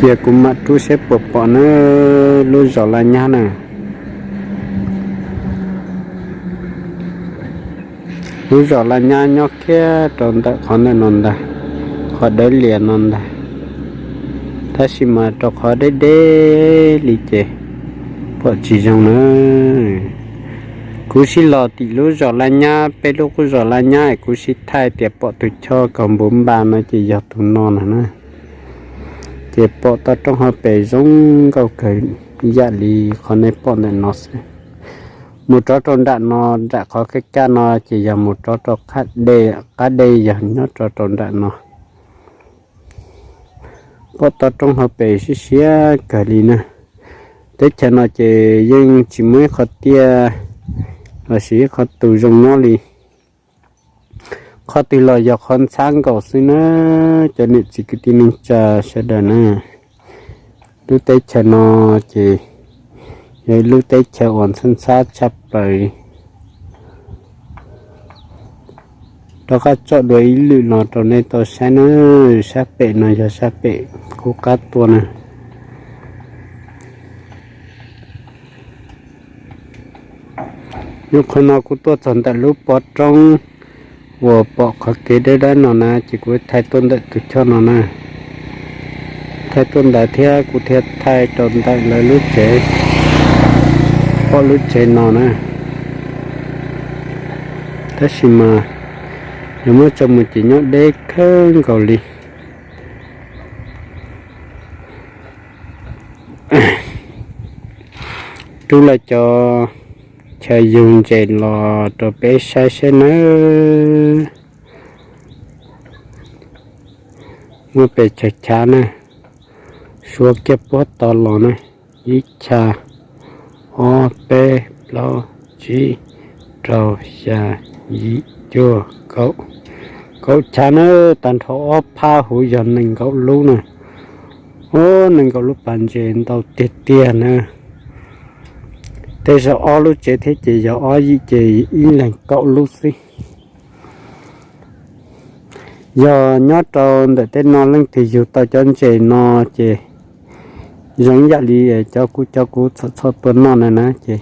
Cia kuv mam rub saib puas pom na, lub zos Laj Nyab na. Lub zos Laj Nyab nyob kiag rau ntawm qhov ntawm no ntag, qhov dawb lias no ntag. Tab sis mas rau qhov deb deb li ces pom tsis zoo na. Kuv sib los tim lub zos Laj Nyab, peb lub qub zos Laj Nyab es kuv sib thaij tias pom tus choj kaus npuv npa no ces yog tus no na na. Ces pom toj roob hauv pes zoo nkauj kawg, yam li qhov nej pom ntawm no xwb. Mus rov rau nram no, nram qhov kaj kaj no ces yog mus rov rau qab dej, yog nyob rov rau nram no. Pom toj roob hauv pes siab siab kawg li na. Teb chaws no ces yeej tsis muaj ib qho tiaj lossis ib qho tus zoo nyob li. Qhov twg los yog qhov ntxhab nkaus xwb na, cov niam txiv kwv tij neej tsa sawv daws na. Lub teb chaws no ces yog ib lub teb chaws uas ntxhab ntxhab tshaj plaws li. Rov qab tsom dua ib lwm no rau nej tau saib na, sab pem no yog sab pem kuv qab tuaj na. Nyuam qhuav no kuv tuaj txog ntawm lub pov roob uas pom qhov kev dawb dawb no na, ces kuv thaij tuaj ntawm tus choj no na. Thaij tuaj ntawd thiab kuv thiaj thaij rau ntawm lawv lub tsev, pom lub tsev no na. Tab sis mas yog muab tso mus ces nyob deb kawg nkaus li. Rub lawv cov chaw yug ntses los rau peb saib saib nawb. Muaj pes tsawg chav na, suav kiag puag tod los na. Ib chav, ob peb plaub tsib rau xya yim cuaj kaum, kaum chav na. Tag nrho ob phab huv yog nees nkaum lub na. Ub, nees nkaum lub pas ntses ntau tiag tiag na. Tej zaum ob lub tsev thiab ces yog ob yim ces ib leeg kaum lub xwb. Yog nyob rau ntawm tej no leej twg yug tau cov ntses no ces zoo yam li cov kuv cov kuv txhom txhom tua noj na na ces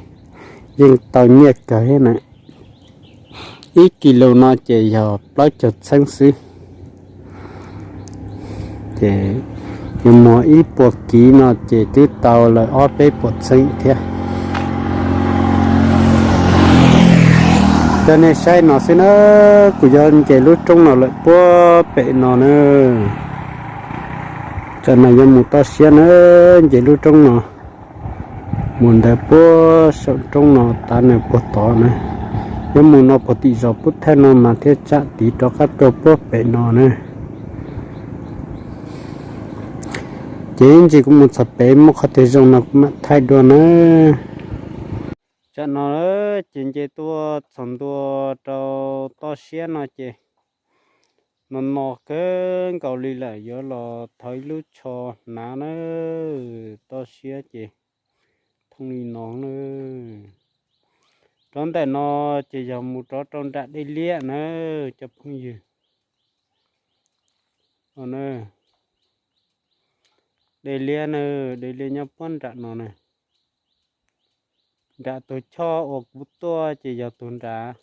yeej tau nyiaj kawg thiab na. Ib kis lus no ces yog plaub caug txheeb xwb. Ces yus muag ib puas kiv no ces twb tau lawm ob peb puas txheeb thiab. Coj nej saib no xwb na, kuv yuav nce lub roob no lawm puag pem no na. Tam no yuav mus toj siab na, nce lub roob no mus ntawd puag saum roob no tav nws puag tod na. Yuav mus no puag tim zos pub thawj no mas thiaj tsam tiv rov qab tuaj puag pem no na. Ces ib ntsis kuv mus txog pem muaj qhov twg zoo no kuv mam thaij dua na. Tam no ces nce tuaj txog ntua rau toj siab no ces no no kawg nkaus li lawm, yuav los thov ib lub tsho hnav na. Toj siab ces thooj li no na. Rov ntawm no ces yog mus rov rau nram dej liab na cov phooj ywg. Dej liab na, dej liab nyob puag nram no na. Nram tus choj uas kuv tuaj ces yog tus nrad.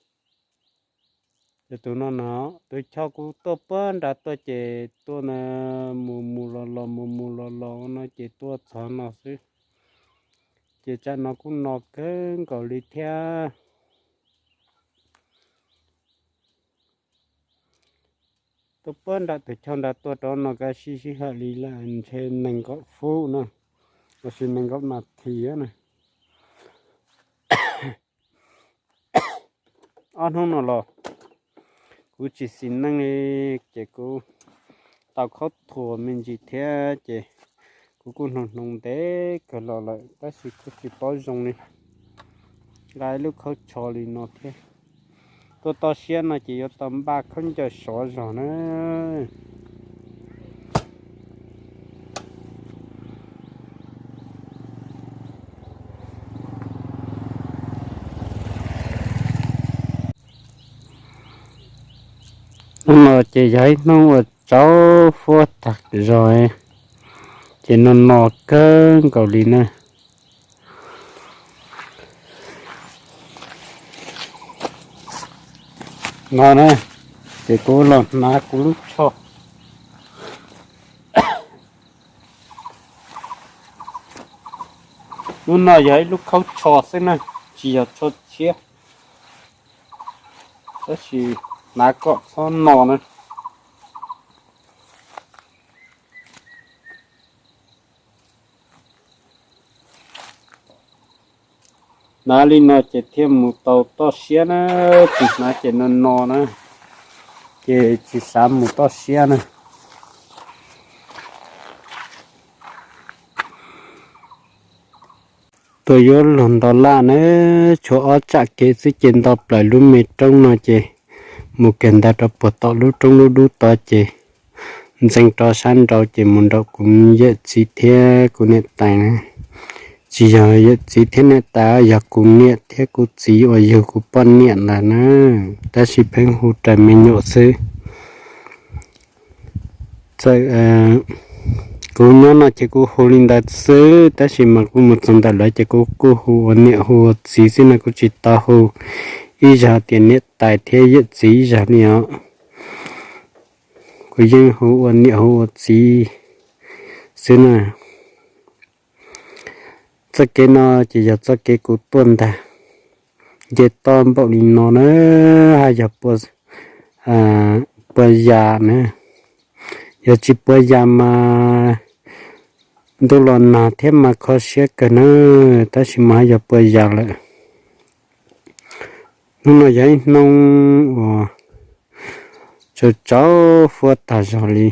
Yog tus no no, tus choj kuv tuaj puag nrad tuaj ces tuaj na, mus mus los los mus mus los los no ces tuaj txog no xwb. Ces tsam no kuj no kawg nkaus li thiab. Tuaj puag nram tus choj nrad tuaj rau no kav sib sij hawm li lawm ntshe nees nkaum fub na, los sis nees nkaum nas this na. Ob hnub no los kuv tsis xis neej li, ces kuv tau khaub thuas me ntsis thiab ces kuv kuj hnoos hnoos ntev kawg los lawm tab sis kuj tsis paub zoo li. Nqa ib lub khaub tsho li no thiab. Tuaj toj siab no ces yuav tau npaj khaub ncaws sov zog na. Hnub no ces yog ib hnub uas tsaus fuab tag zog. Ces no no kawg nkaus li na. No na, ces kuv los hnav kuv lub tsho. Lub no yog ib lub khaub tsho xwb na, tsis yog tsho tshiab, tab sis hnav kom txhob no na. Hnav li no ces thiaj mus tau toj siab na, tsis hnav ces no no na, ces tsis xav mus toj siab na. Tuaj yuav luag nto laj na, tshuav ob tsam kev xwb ces nto plaws lub me roob no ces mus kawg ntawd rau puag tom lub roob lub dub tod ces ntxeev rau sab nraud ces mus nraum kuv yawm txiv thiab kuv niam tais na. Tsis yog yawm txiv thiab niam tais, yog kuv niam thiab kuv txiv uas yug kuv poj niam ntawd na, tab sis pheej hu raws me nyuam xwb. Txawm kuv nyob no ces kuv hu li ntawd xwb, tab sis mas kuv mus txog ntawm lawv ces kuv kuj hu ua niam hu ua txiv xwb no, kuv tsis tau hu ib zaug tias niam tais thiab yawm txiv ib zaug li os. Kuv yeej hu ua niam hu ua txiv xwb na. Txoj kev no ces yog txoj kev kuv tuaj ntag. Nce toj npaum li no na, haj yog puas yas na. Yog tsis puas yas mas ntuj los nag thiab mas kho siab kawg na, tab sis mas haj yog puas yas lawm. Hnub no yog ib hnub uas tsaus tsaus huab tag zog li,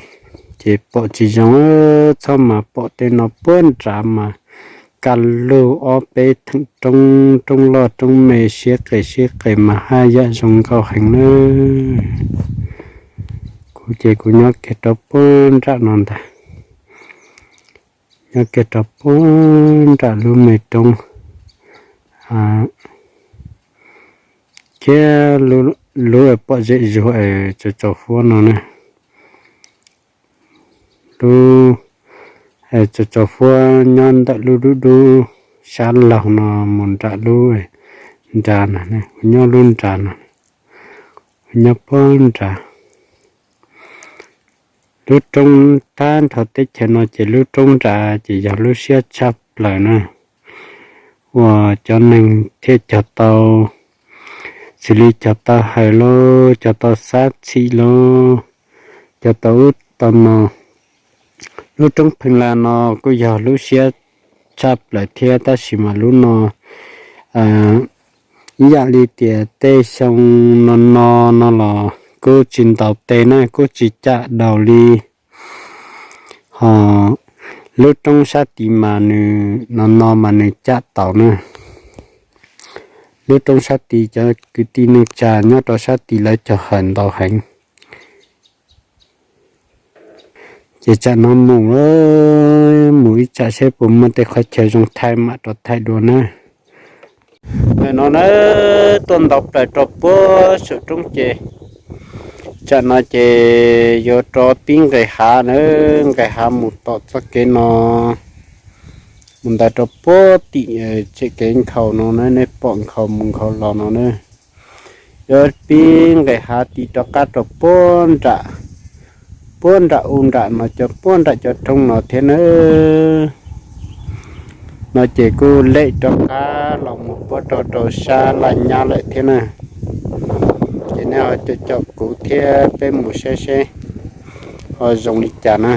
ces pom tsis zoo, txhob mas pom tej no puag nrad mas kaj lug ob peb theem roob, roob loj roob me siab qes siab qes mas haj yam zoo nkauj heev na. Kuv ces kuv nyob kiag rau puag nram no ntag, nyob kiag rau puag nram lub me roob thiab lub pom zem zuag es tsaus tsaus huab no na. Lub tsaus tsaus huab nyob ntawm lub dub dub sab laug no mus nram lub nrad no, nyob lub nrad no, nyob puag nrad. Lub roob tag nrho teb chaws no ces lub roob nrad ces yog lub siab tshaj plaws na, uas cov neeg thiaj cog tau, xws li cog tau hawm lauj, cog tau xab txhim lauj, cog tau ub tau no. Lub roob Pheej Las no kuj yog lub siab tshaj plaws thiab, tab sis mas lub no ib yam li tias tej xyoo no no no los kuj tsis ntaus tes na, kuj tsis cam daus li. Ho lub roob sab tid mas nws no no mas nws cam tau na. Lub roob sab tid cov kwv tij neej tsa nyob rau sab tid lawv cog hawm ntau heev. Ces tsam no mus, mus ib tsam seb puas muaj tej qhov chaw zoo thaij mam rov thaij dua na. Ntawm no na, tuaj ntaus plaws rau puag saum roob ces tsam no ces yuav rov pib nqes hav na, nqes hav mus tom txoj kev no, mus ntais rau puag tim tsev kev nkhaus no na, nej pom nkhaus mus nkhaus los no na. Yuav pib nqes hav tis rov qab rau puag nram, puag nram u nram no, cov puag nram cov roob no thiab na. No ces kuj lem rov qab los mus puag rau rau sab laj nyab lawm thiab na. Ces nej ho caum caum kuv thiab peb mus saib seb ho zoo li cas na.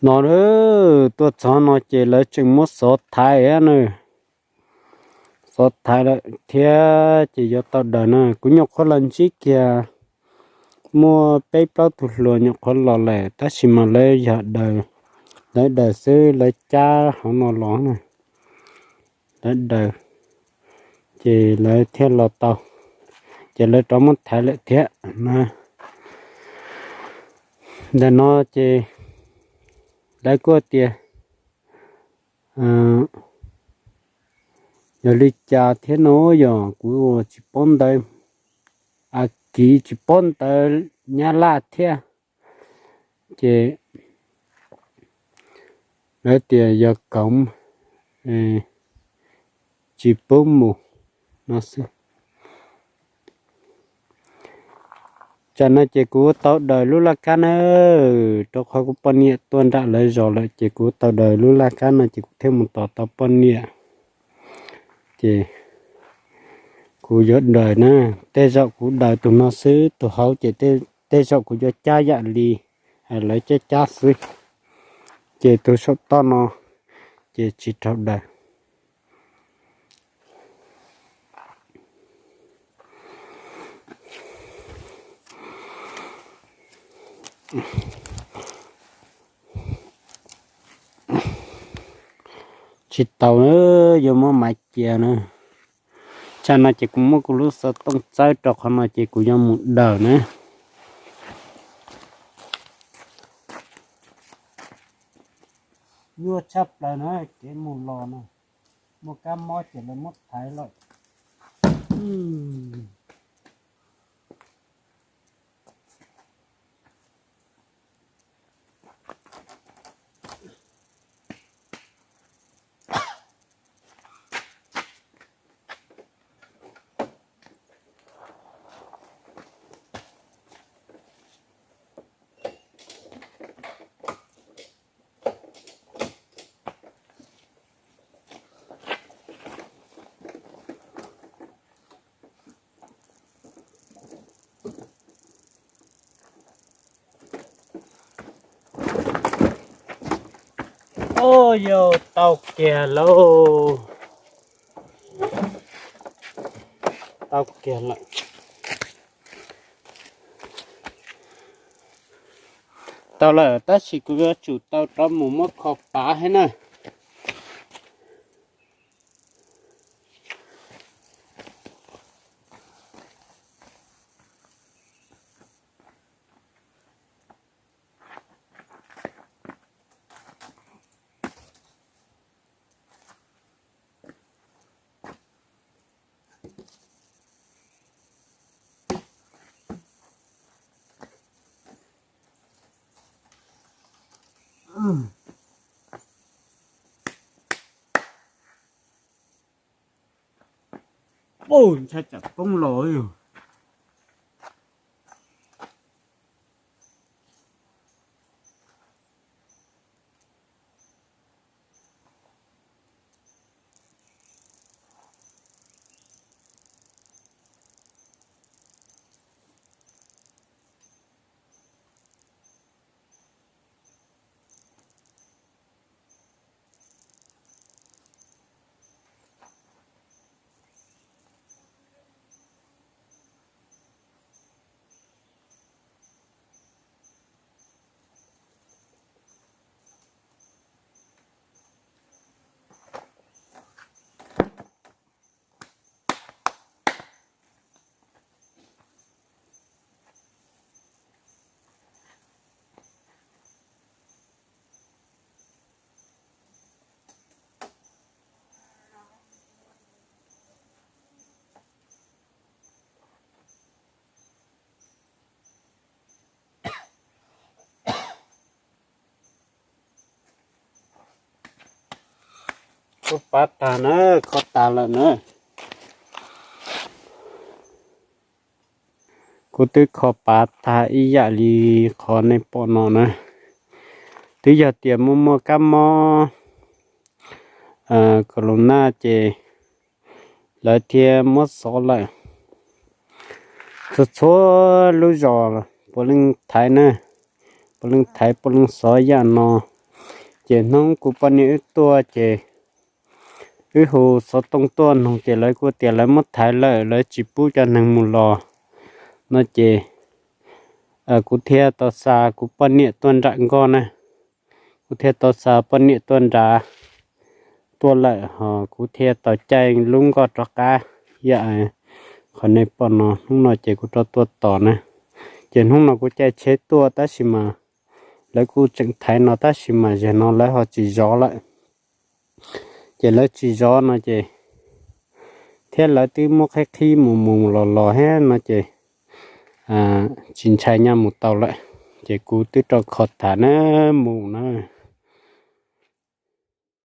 No tuaj txog no ces lawv tseem muab xov thaiv na, xov thaiv lawm thiab ces yuav tau daws na. Kuv nyuam qhuav los ntsib kiag muaj peb plaub tug hluas nyuam qhuav los lawm, tab sis mas lawv yog daws, lawv daws xwb, lawv cab hauv no los na, lawv daws, ces lawv thiaj los tau, ces lawv rov muab thaiv lawm thiab na. Ntawm no ces lawv kuj tias yog li cas thiab no, yog kuv tsis paub ntawv, a, kiv tsis paub ntawv Nyab Laj thiab, ces lawv tias yog koov tsis pub mus no xwb. Tsam no ces kuv tau daws lub laj kab na, rau qhov kuv poj niam tuaj nram lawv zos lawm ces kuv tau daws lub laj kab no ces kuv thiaj mus tos tau poj niam. Ces kuv yuav daws na, tej zaum kuv daws tus no xwb, tus hauv ces tej zaum kuv yuav cab yam li lawv cab cab xwb. Ces tus saum toj no ces tsis raug daws. Tsis tau, yuav muab maiv cia na. Tsam no ces kuv muab kuv lub xov tooj txawb rau qhov no ces kuv yuav mus daws na. Nyuaj tshaj plaws na, kev mus los na, muaj kab mob ces lawv muab thaiv lawm. Ua yog tau kiag lauj, tau kiag lawm. Tau lawm tab sis kuv yuav tsum tau rov mus muab kho pav thiab na. Ntshai tsam poob los yog. Kuv pav tag na, kho tag lawm na. Kuv twb kho pav tag ib yam li qhov nej pom no na. Twb yog tias muaj muaj kab mob corona ces lawv thiaj muab xov lawm. Txhua txhua lub zos puav leej thaiv na, puav leej thaiv puav leej xov yam no. Ces hnub kuv poj niam wb tuaj ces wb hu xov tooj tuaj noog ces lawv kuj tias lawv muab thaiv lawm, lawv tsis pub cov neeg mus los no ces kuv thiaj tau xa kuv poj niam tuaj nram nkoj na. Kuv thiaj tau xa poj niam tuaj nrad tuaj lawm ho kuv thiaj tau caij lub nkoj rov qab yam qhov nej pom no. Hnub no ces kuv rov tuaj tos na. Ces hnub no kuv caij tsheb tuaj tab sis mas lawv kuj tseem thaiv no tab sis mas zaum no lawv ho tsis zov lawm. Ces lawv tsis zov no ces thiab lawv twb muab qhib qhib mus mus los los thiab no ces tsis ntshai nyaj mus tau lawm. ces kuv twb rau kho tas na, mus na.